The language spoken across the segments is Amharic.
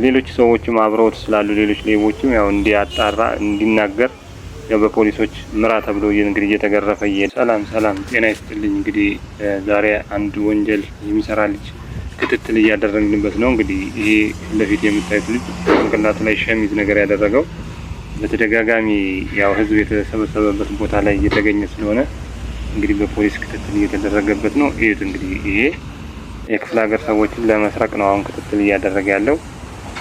ሌሎች ሰዎችም አብረውት ስላሉ ሌሎች ሌቦችም ያው እንዲያጣራ እንዲናገር ያው በፖሊሶች ምራ ተብሎ እንግዲህ እየተገረፈ እየሄደ። ሰላም ሰላም፣ ጤና ይስጥልኝ። እንግዲህ ዛሬ አንድ ወንጀል የሚሰራ ልጅ ክትትል እያደረግንበት ነው። እንግዲህ ይሄ ፊት ለፊት የምታዩት ልጅ ጭንቅላቱ ላይ ሸሚዝ ነገር ያደረገው በተደጋጋሚ ያው ህዝብ የተሰበሰበበት ቦታ ላይ እየተገኘ ስለሆነ እንግዲህ በፖሊስ ክትትል እየተደረገበት ነው። እዩት እንግዲህ ይሄ የክፍለ ሀገር ሰዎችን ለመስረቅ ነው አሁን ክትትል እያደረገ ያለው።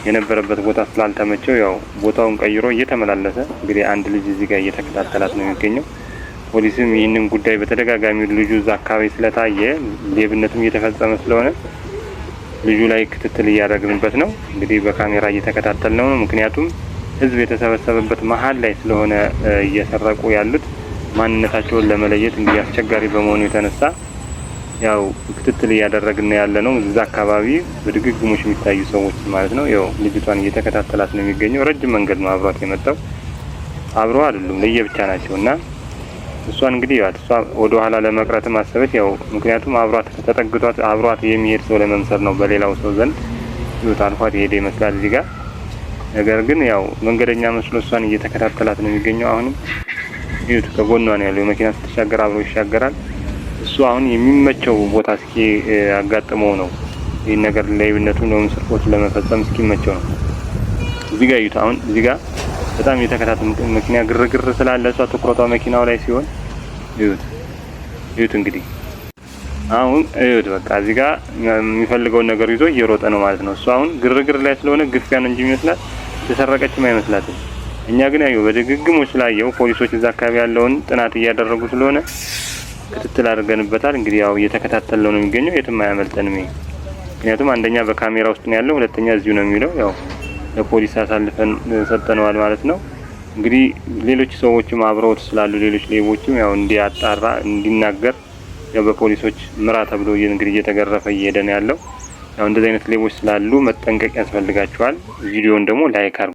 የነበረበት ቦታ ስላልተመቸው ያው ቦታውን ቀይሮ እየተመላለሰ እንግዲህ አንድ ልጅ እዚህ ጋር እየተከታተላት ነው የሚገኘው። ፖሊስም ይህንን ጉዳይ በተደጋጋሚ ልጁ እዛ አካባቢ ስለታየ ሌብነትም እየተፈጸመ ስለሆነ ልጁ ላይ ክትትል እያደረግንበት ነው። እንግዲህ በካሜራ እየተከታተል ነው። ምክንያቱም ህዝብ የተሰበሰበበት መሀል ላይ ስለሆነ እየሰረቁ ያሉት ማንነታቸውን ለመለየት እንግዲህ አስቸጋሪ በመሆኑ የተነሳ ያው ክትትል እያደረግን ያለ ነው። እዛ አካባቢ በድግግሞሽ የሚታዩ ሰዎች ማለት ነው። ያው ልጅቷን እየተከታተላት ነው የሚገኘው። ረጅም መንገድ ነው አብሯት የመጣው። አብሮ አይደሉም፣ ለየብቻ ናቸው እና እሷን እንግዲህ ያው እሷ ወደ ኋላ ለመቅረትም አሰበች። ያው ምክንያቱም አብሯት ተጠግቷት አብሯት የሚሄድ ሰው ለመምሰል ነው በሌላው ሰው ዘንድ ይወት አልፏት የሄደ ይመስላል እዚህ ጋር። ነገር ግን ያው መንገደኛ መስሎ እሷን እየተከታተላት ነው የሚገኘው። አሁንም ይሁት ከጎኗ ነው ያለው። መኪና ስትሻገር አብሮ ይሻገራል። እሱ አሁን የሚመቸው ቦታ እስኪ አጋጥመው ነው ይህን ነገር ሌብነቱን ወይም ስርቆቱን ለመፈጸም እስኪመቸው ነው። እዚህ ጋር እዩት። አሁን እዚህ ጋር በጣም የተከታተል መኪና ግርግር ስላለ እሷ ትኩረቷ መኪናው ላይ ሲሆን እዩት፣ እዩት እንግዲህ አሁን እዩት። በቃ እዚህ ጋር የሚፈልገውን ነገር ይዞ እየሮጠ ነው ማለት ነው። እሱ አሁን ግርግር ላይ ስለሆነ ግፊያ ነው እንጂ የሚመስላት የተሰረቀችም አይመስላትም። እኛ ግን ያየው በድግግሞች ስላየው ፖሊሶች እዛ አካባቢ ያለውን ጥናት እያደረጉ ስለሆነ ክትትል አድርገንበታል። እንግዲህ ያው እየተከታተልነው ነው የሚገኘው። የትም አያመልጠንም ይሄ። ምክንያቱም አንደኛ በካሜራ ውስጥ ነው ያለው፣ ሁለተኛ እዚሁ ነው የሚለው። ያው ለፖሊስ አሳልፈን ሰጠነዋል ማለት ነው። እንግዲህ ሌሎች ሰዎችም አብረውት ስላሉ ሌሎች ሌቦችም ያው እንዲያጣራ እንዲናገር ያው በፖሊሶች ምራ ተብሎ እንግዲህ እየተገረፈ እየሄደ ነው ያለው። ያው እንደዚህ አይነት ሌቦች ስላሉ መጠንቀቅ ያስፈልጋቸዋል። ቪዲዮውን ደግሞ like አድርጉ።